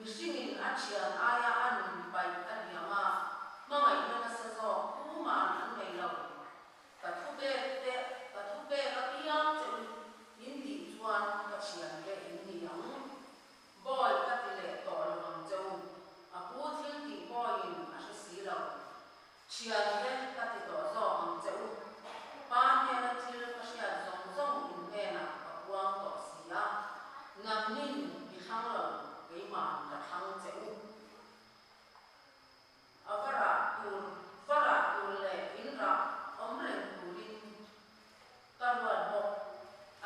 Mihringin a thian aia a nun paih a liam a, hmangaihna nasa zawk tuman an nei lo. Ka thupek te, ka thupek apiang che u in tih chuan ka thiante in ni ang. Bawi ka ti leh tawh lo ang che u, a pu thil tih bawiin a hre si lo. Thiante ka ti tawh zawk ang che u, pa hnena thil ka hriat zawng zawng in hnenah ka puang tawh si a, nangnin mi thlang lo, keima'n ka thlang che u. A va rah tur, va rah tur leh in rah awm reng turin ka ruat bawk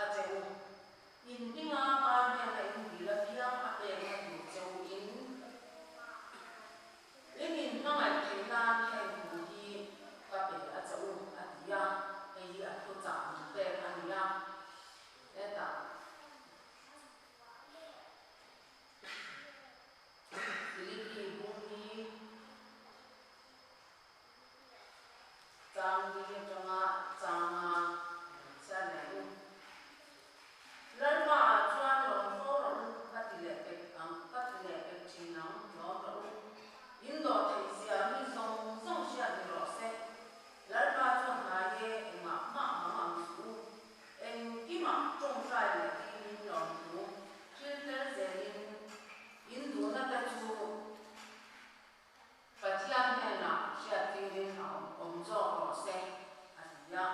a che u. In hminga pa hnena in dil apiang a pekna tur che u in In inhmangaih theih nan heng thu hi ka pe a che u, a ti a, hei hi a thuchah min pek a ni a. Hetah Philippi bung hi chang li atanga changa chhiar leh u. Lalpa ah chuan lawm fo rawh u, ka ti leh pek ang, ka ti leh pek thin ang, lawm rawh u. In dawh theih zia mi zawng zawng hriat ni rawh se. Lalpa chuan hnai e, engah mah mang ang suh u. Engkimah tawngtai leh dilin lawm thu, thil tel zelin in duhna te chu Pathian hnenah hriattirin a awm awm zawk rawh se, a ti a.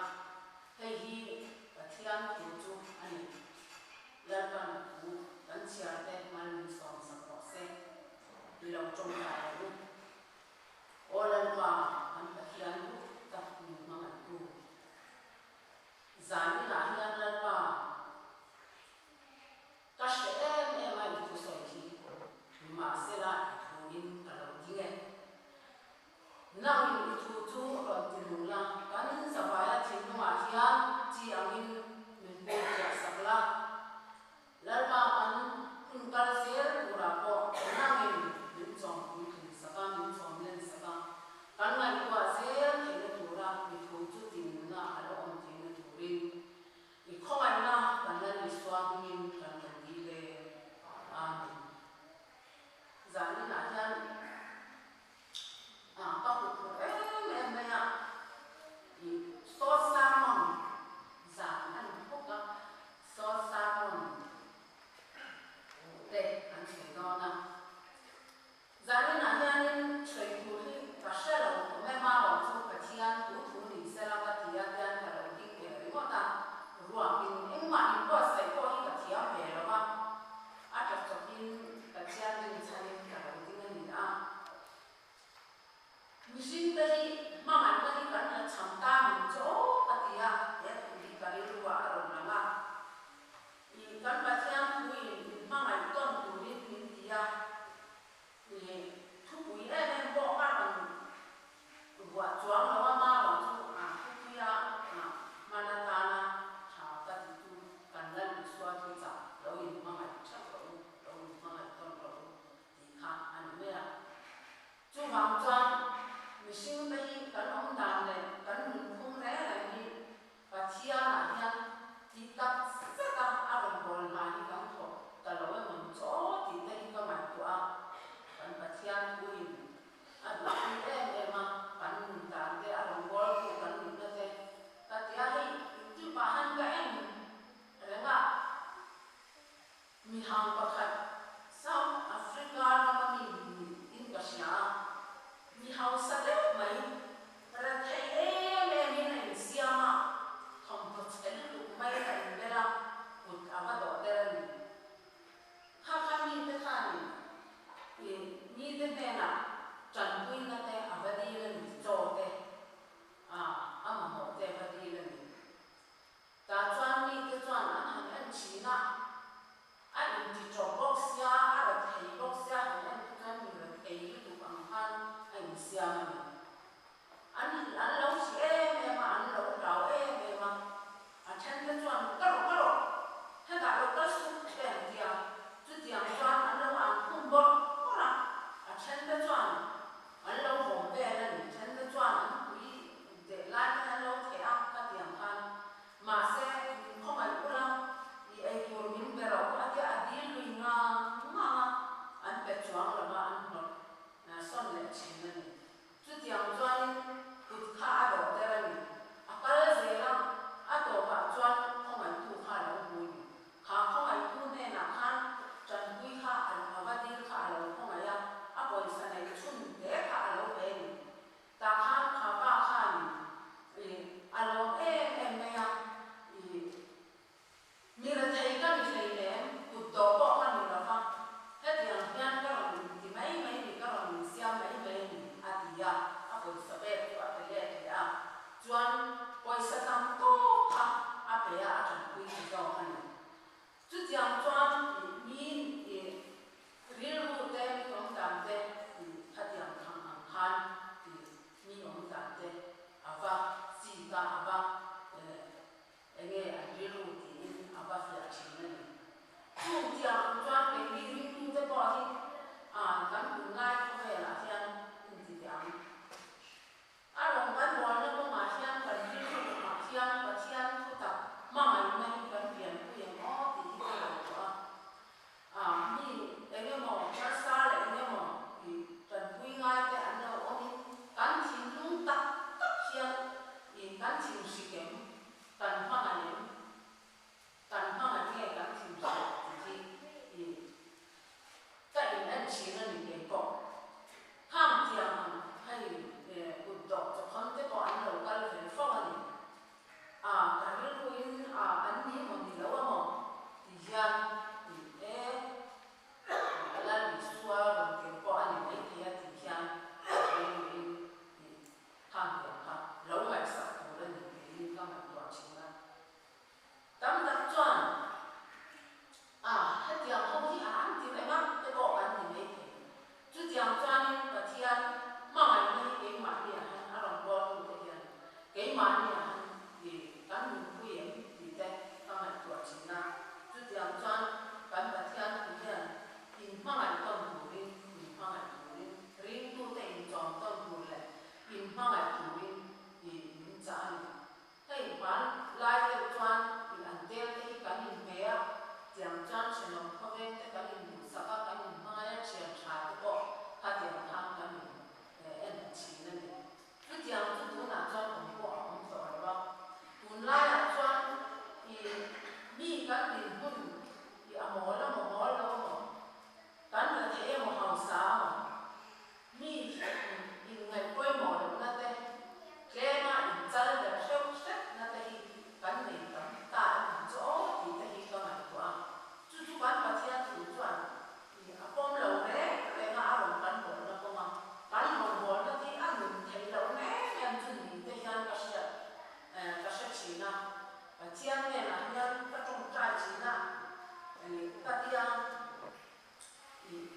Hei hi Pathian thu chu a ni. Lalpan thu kan chhiarte mal min sawm sak rawh se. I lo tawngtai ang u. Aw Lalpa, kan Pathian duh tak min hmangaihtu. Zaninah hian Lalpa, Ka hre em em a i thusawi hi, nimahsela i thuin ka lo ding e. Nangin i thu chu rawn ti nung la, kan zavaia thinlungah hian chi angin min pur piah sak la. Lalpa kan hun kal zel turah pawh nangin min chawm puitlin sak a, min chawm len sak a, kan ngaihtuah zel theihna tura i thu chu tinunna a lo awm theihna turin I khawngaihna kan Lal Isua hmingin kan lo dil e. Amen. Zaninah hian ka hmu phur em em mai a, i Saw Sermon zan a ni bawk a, Saw Sermon te an sawi dawn a. Zaninah hianin sawi tur hi ka hre lo awm em a, rawh chu Pathian thu thu ni sela ka ti a tian ka lo ding ve ringawt a, ruakin engmah inbuatsaih pawh hi ka thiam ve lo a, a tla chawpin Pathian rinchhanin ka lo ding a ni a. Mihringte hi hmangaihna hi kan la cham ta min chu aw ka ti a, he thu hi ka rilruah a rawn lang a. I kan Pathian thuin min hmangaih tawn turin min ti a, i thupui em em pawh ka rawn vuah chuang lo a, ma rawn chu a thupuia hman atana tha ka ti chu kan Lal Isua thuchah lo inhmangaih theuh rawh u, lo inhmangaih tawn rawh u tih kha a ni mai a. Chuvang chuan mihringte hi kan awm dan leh kan nunphung reng reng hi Pathianah hian ti tak zet a a rawn bawl hna hi kan thawk ta lo emaw ni chaw tih te hi ka ngaihtuah a, kan Pathian thuin a duhpui em em a, kan nun dan te a rawn bawl tu kan nihna te ka ti a, hei YouTube ah hian ka en reng a, mihang pakhat South Africa rama mi niin ka hria a, mi hausa deuh mai Rethei em em in a insiam a, thawmhnaw chhe lutuk mai a inbel a, kut a va dawh der a ni. Kha kha mite khanin i mite hnenah tanpuina te a va dil a ni, chaw te a a mamawh te a va dil a ni. Tah chuan mite chuan an han en thin a, a inti tawp bawk sia, a rethei bawk sia, han en te chuan mi rethei lutuk ang khan a insiam a ni.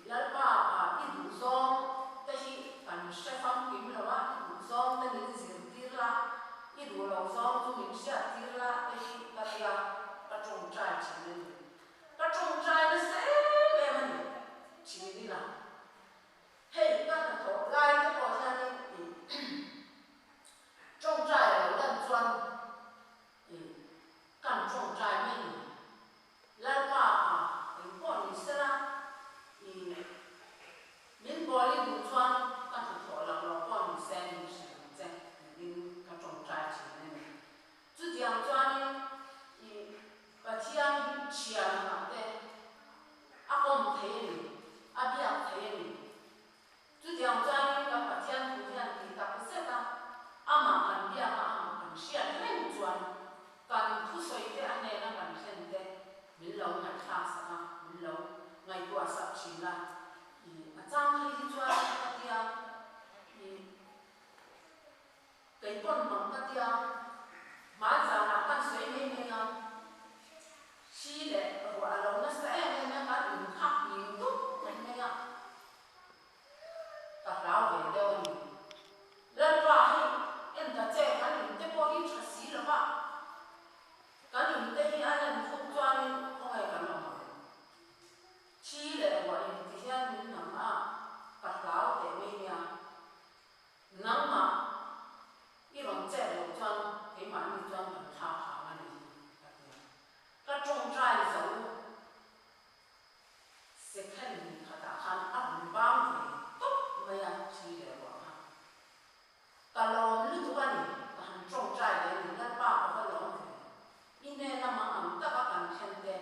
Lalpa ah i duhzawng te hi kan hre famkim lo a, i duhzawng te min zirtir la, i duh loh zawng chu min hriattir la te hi ka tia ka tawngtai thin a ni. Ka tawngtai nasa em em a ni thin ila. Hei ka hnathawh lai te pawh hianin i tawngtai a lo lan chuan i kan tawngtai mai a ni. Lalpa a eng pawh ni sela i min bawl i duh chuan ka hnathawh lak loh pawh ni se min hrilh ang che tiin ka tawngtai thin a ni. Chutiang chuanin i Pathian hi thian angah te a kawm thei a ni, a biak thei a ni. Chutiang chuanin kan Pathian thu hian tih tak zet a, amah kan biak a, amah kan hriat reng chuan kan thusawi te a hnena kan thlen te min lo ngaihthlak sak a, min lo ngaihtuah sak thin a. I a chang phei hi chuan ka tia i kei pawn mang ka tia hmanzanah kan sawi mai mai a, hri leh ruah a lo nasa em em a, kan inkhak nghing dup mai mai a. Ka hlau ve deuh a ni. Lalpa hei en ta che kan in te pawh hi tha si lo va, kan in te hi a len khuk chuanin khawnge kan awm ang? Thi leh ruah in ti hian min nam a, ka hlau teh mai nia. Nangmah i rawn chet loh chuan keimahni chuan kan thlak hang a ni hi ka ti a. Ka tawngtai zo. Second khatah khan a rawn bang ve tawp mai a, thi leh ruah kha. Ka lawm lutuk a ni, ka han tawngtai leh a ni, Lalpa ka va lawm ve. I hnena mang ang taka kan thlen te,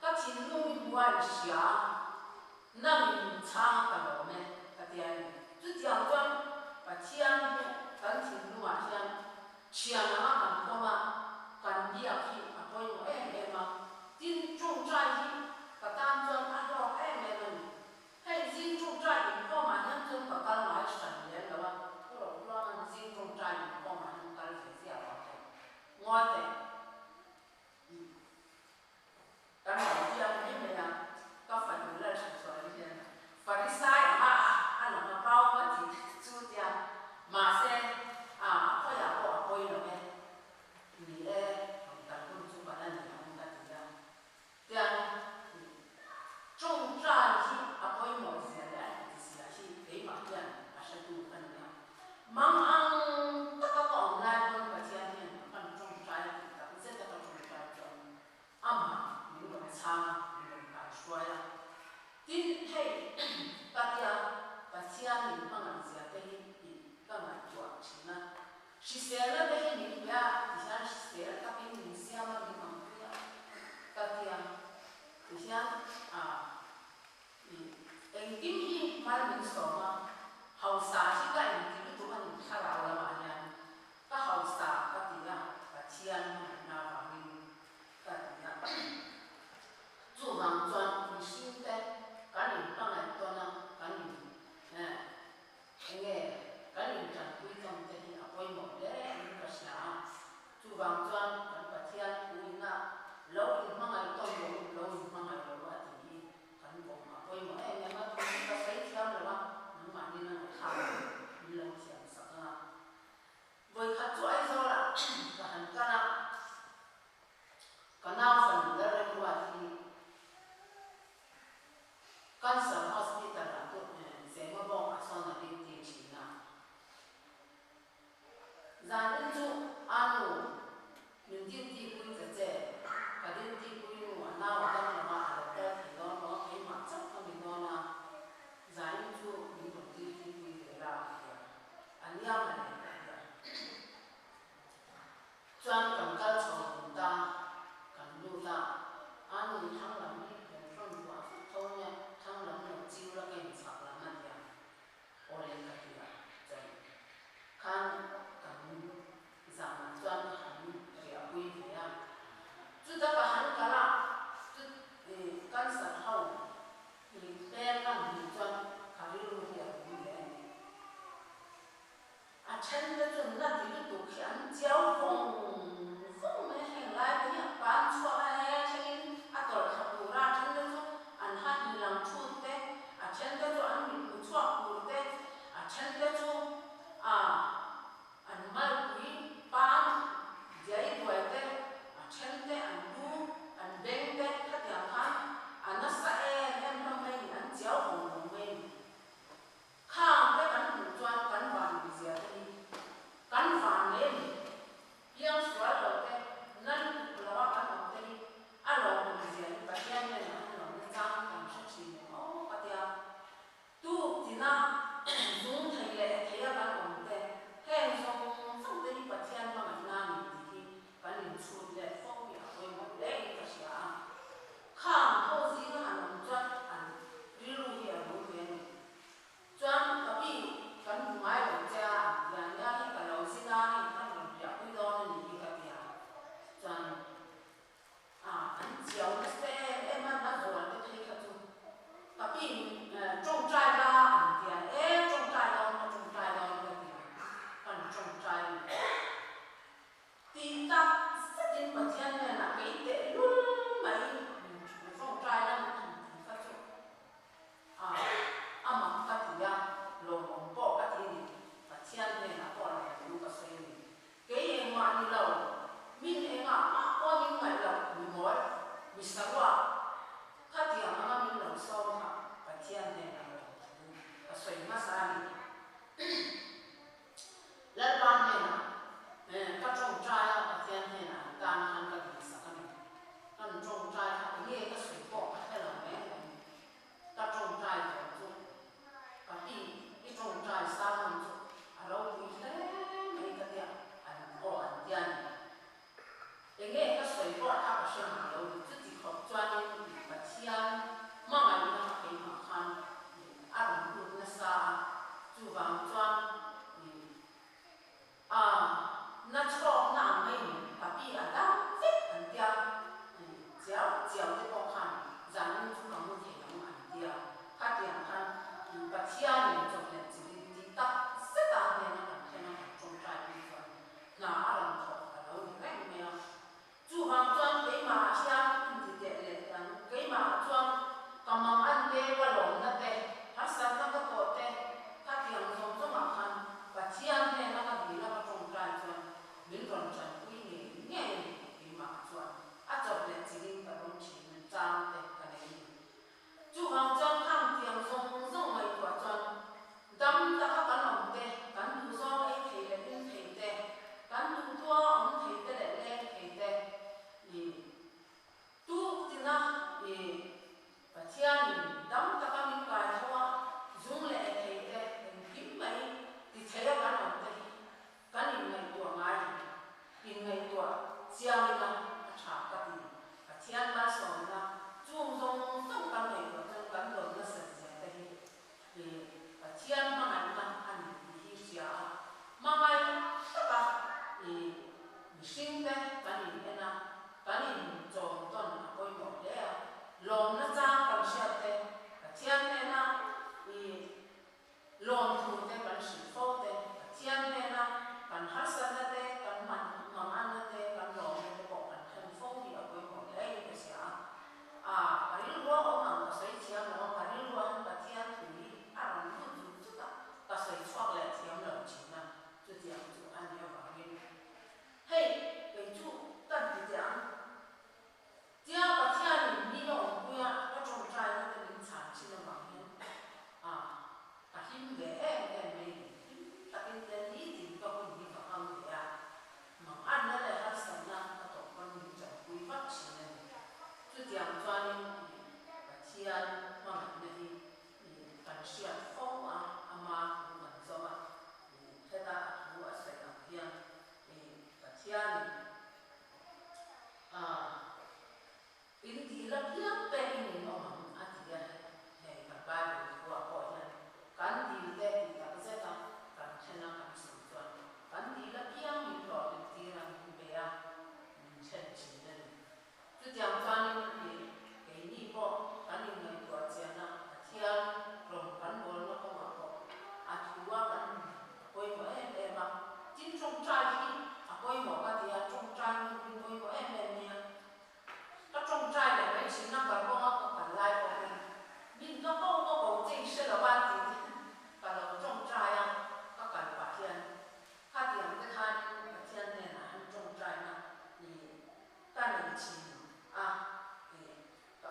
ka thinlung i hmu a i hria a, nangin min chhang a ka lawm e, ka ti a ni. Chutiang chuan Pathian hi kan thinlungah hian thian anga kan pawm a, kan biak hi a pawimawh em em a. Tin, tawngtai hi ka tan chuan a hlawk em em a ni. Hei zing tawngtai inkhawmah hian chuan ka kal ngai hran lem lo a, Pu Rohluanga'n zing tawngtai inkhawmah hian kal ve ziah lo teh. Ngawi teh. Kan lo biak mai mai a, ka fanu la tha chuan hian Farisai anga a lang a pau ka ti chu tia, mahse a a khawiah pawh a pawi lo e, ni e, rawn kal hun chu ka la ni ang ka ti a, tiang tawngtai hi a pawimawh zia leh a heti zia hi keimah hian a hretu ka ni a, mang ang taka ka awm lai pawn Pathian hian a kan tawngtai a tih tak zet a ka tawngtai chuan Amah min rawn chhang a, min rawn kaihruai a. Tin, hei ka tia Pathian min hmangaih zia te hi tih ka ngaihtuah thin a. Hriselna te hi min pe a, tihian hrisel takin min siam a, min awmpui a. Ka tia tihian ah ih engkim hi mal min sawm a, hausa hi ka inti lutuk a ni thlarau lamah hian ka hausa ka ti a, Pathian hmangaihna avangin ka ti a. Chuvang chuan mihringte kan inhmangaih tawn a, kan in eh enge kan intanpui tawn te hi a pawimawh hle in ka hria a. Chuvang chuan kan Pathian thuina lo inhmangaih tawn lo, lo inhmangaih lo a tih hi kan pawm a pawimawh em em a. Thu hi ka sawi thiam lo a, nangmahni na ngaihthlak min lo thiam sak ang a. Vawikhat chu Aizawlah ka han kal a, ka nau fanu Lalremruat hi Cancer Hospital ah tu Zemabawk ah sawn a duty thin a. Zanin chu a nu min duty pui ta che, ka duty pui nu a nau a dam lo a, a lo kal thei dawn lo a, keimah chauh ka ni dawn a, zanin chu min rawn duty pui ve la a ti a, a niam a nei ka ti a. Chuan kan kal chho dun ta, kan lut a, a nun thang lam hi kan rawn vuah fut tho nia, thang lam lo chiu la ka inchhak lam a tia, awle ka ti a, chuan khan kan zanah chuan ka han riahpui ve a, chuta ka han kal a, chu cancer ho hmel ka hmuh chuan ka rilru hi a rum leh a ni. A then te chu na ti lutuk hi an chiau vawng vawng mai a, heng lai te hi a pan chhuak a, he thlengin a tawlh thla tur a, a then te chu an ha in lang thut te, a then Lawmthu te kan hrilh fo te, Pathian hnena kan harsatna te, kan manganna te, kan lawmna te pawh kan thlen fo hi a pawimawh hle in ka hria a. A, ka rilrua awm ang ka sawi thiam lo a, ka rilrua han Pathian thu hi a rawn lut zut zut a, ka sawi chhuak leh thiam lo thin a, chutiang chu a nih avangin hei kei chu kan ti teh ang. Tia Pathianin mi a awmpui a, ka tawngtaina te min chhan thin avang hian a ka hlim ve em em mai ni. Hlim takin te nitin ka hun hi ka hmang ve a, manganna leh harsatna ka tawh pawn min tanpui vak thin a ni. Chutiang chuanin i Pathian hmangaihna hi i kan hriat fo a, ama thu kan zawm a, i heta a thu a sawi ang hian i Pathianin A, in dil apiang pekin in awm ang, a ti a. Hei kan Bible thuah pawh hian kan dil te tih tak zeta kan then a kan sawi chuan kan dil apiang min hlawhtlin tir a, min pe a, min then thin a ni. Chutiang chuanin i keini pawh kan inngaihtuah chian a, Pathian rawng kan bawlna kawngah pawh a thua kan pawimawh em em a, tin tawngtai hi a pawimawh ka ti a, tawngtai nun hi pawimawh em em mai a, ka tawngtai leh mai thin a, kalkawnga ka kal lai pawh hian min ka ko ka ko che i hre lo a tih te ka lo tawngtai a, ka kal pah hian khatiang te khanin Pathian hnenah han tawngtaina i ka nei thin a, i Ka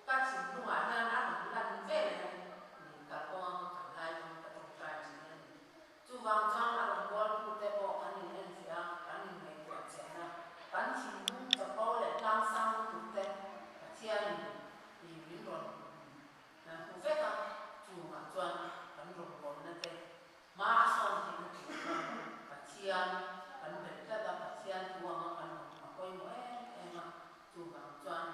ka thinlungah hian a rawn lan vel hian min kalkawnga ka kal lai pawn ka tawngtai thin a ni. Chuvang chuan a rawn bualtute pawh kan in en ve a, kan in ngaihtuah chian a, kan thinlung chapo leh tlangsang lutuk te Pathianin i min rawn hmu vek a, chungah chuan kan rawngbawlna te Hma a sawn theihna tur chuan Pathian kan belh tlat a, Pathian thu anga kan awm a pawimawh em em a, chuvang chuan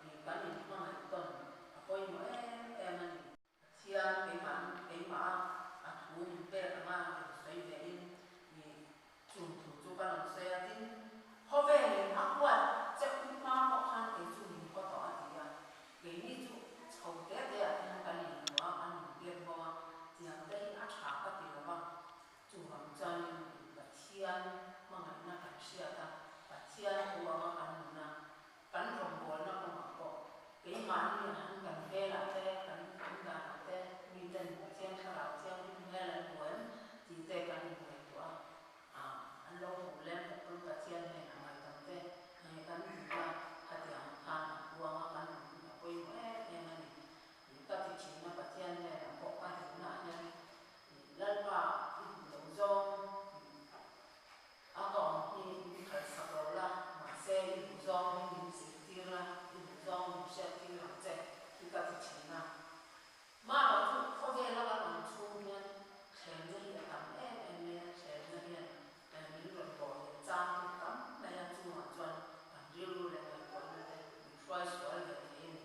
ih kan inhmangaih tawn a pawimawh em em a ni. Pathian keimah keimah a thu min pek anga rawn sawi ve in ih chung thu chu ka rawn sawi a, tin khawvelin a huat che u hma pawh khan kei chu min haw tawh a ti a, Keini chu chho te te ah hian kan inhmu a, kan inbiak bawk a, tiang te hi a tha ka ti lo va, chuvang chuanin Pathian hmangaihna kan hriat a, Pathian thu anga kan nun a, kan rawngbawlna kawngah pawh keimahni ah han kan hmelah te, kan awmdanah te miten Pathian thlarau thianghlim hmel an hmu em tih te kan inngaihtuah a. An lo hmuh lem tak pawn Pathian hnenah ngaihdam te kan dil a, khatiang khan a huang a kan awm a pawimawh em em a ni. Ka ti thin a, Pathian hnenah pawh ka dilnaah hian Lalpa i duh lo zawng a ka awm hi min khalhsak lo la, mahse i duh zawng hi min zirtir la, i duh zawng min hriattir ang che hi ka ti thin a. Mahrawh chu khawvela kan awm chhung hian thlemna hi a tam em em mai a, thlemna hian min rawn bawh leh chang hi a tam mai a, chungah chuan kan rilru leh ngaihtuahna te min hruai sual ve thei a ni.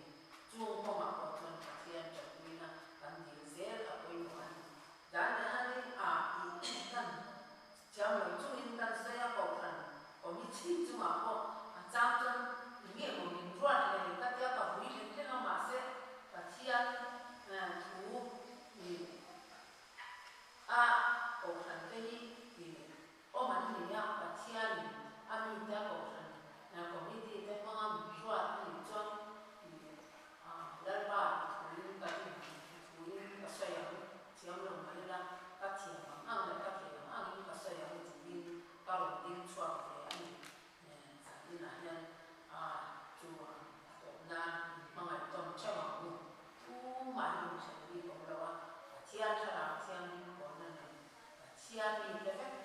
Chung kawngah pawh chuan Pathian tanpuina kan dil zel a pawimawh a ni. Dan leh hanin a tih kan thiam lo chungin kan sawi a, kohhran committee chungah pawh a chang chuan eng nge maw min ruat leh ka tia ka vui hlek hlek a, mahse Pathian thu a kohhran te hi tih awm an ni a, Pathianin a mite a kohhran committee te hmanga min ruat a nih chuan Lalpa i thuin ka in i thuin ka sawi ang, thiam lo mai ila ka thiam ang ang leh ka theih ang angin ka sawi ang tiin ka rawn ding chhuak ve a ni. Zaninah hian chu a tawp nan inhmangaih tawn theuh ang u. Tumah hi inhrilh bik awm lo a, Pathian thlarau thianghlim pawlna nen Pathian mite vek.